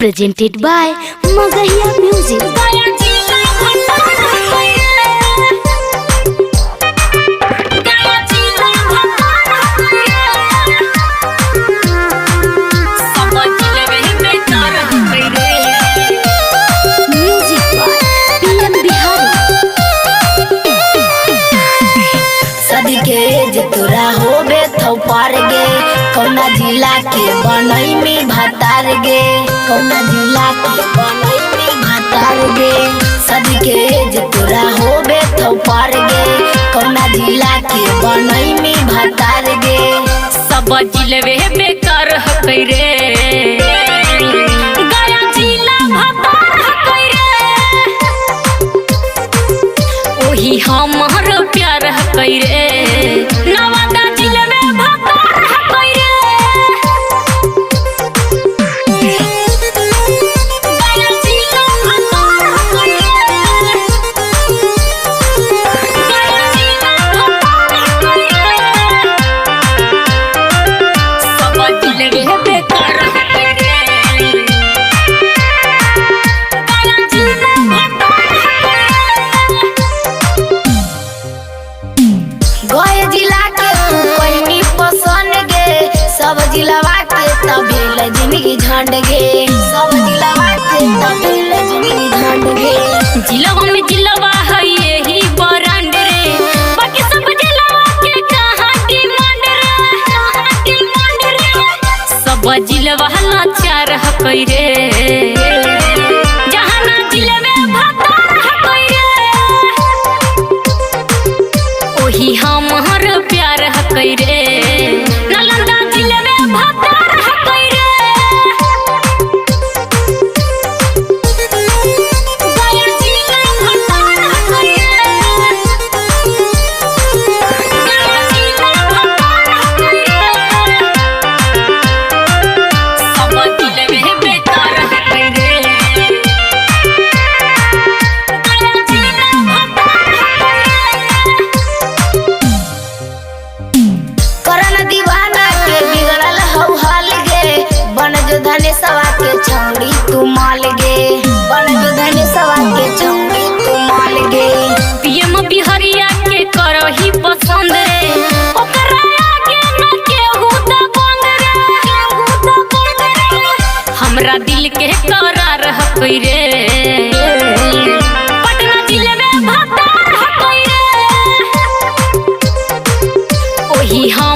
Presented by Magahiya Music. Music by PM Bihari. सदके जे तोरा होबे थौ पार गे, कौना जिला के बनई में भातार गे, कौना जिला के बनई में भातार गे। सदके जे तोरा होबे थौ पार गे, कौना जिला के बनई में भातार गे। सब जिलवे बेकार हकै रे, गया जिला भतार हकै रे, ओही हमर प्यार हकै रे, नवादा जिलवे भतार हकै रे। गया जिला भतार हकै रे, गया जिला भतार हकै रे, सब जिलवे बेकार हकै रे, गया जिला भतार हकै रे। गए जिला के तू पैनी पसंद गे, सब जिलावा के तभेल जिंदगी झंड गे, सब जिलावा के तभेल जिंदगी झंड गे। जिलवा में जिलवा है यही ब्रांड रे, बाकी सब जिलवा के कहाँ डिमांड रे, कहाँ डिमांड रे। सब जिलवा लाचार हकै रे, जहाँ ना जिलवे भतार हकै रे, ओही हमर प्यार हकै रे, नालंदा जिलवे भतार हकै रे। गया जिला भतार हकै रे, गया जिला भतार हकै रे, सब जिलवे बेकार हकै रे, गया जिला भतार हकै रे। करन दीवाना के बिगड़ल हौ हाल गे, बन जो धने सवा के छौड़ी तू माल गे, बन जो धने सवा के छौड़ी तू माल गे। पीएम बिहरिया के करही पसंद रे, ओकरा आगे न केहू दबंग रे, केहू दबंग रे। हमरा दिल के करार हकै रे, पटना जिले में भतार हकै रे, ओही हम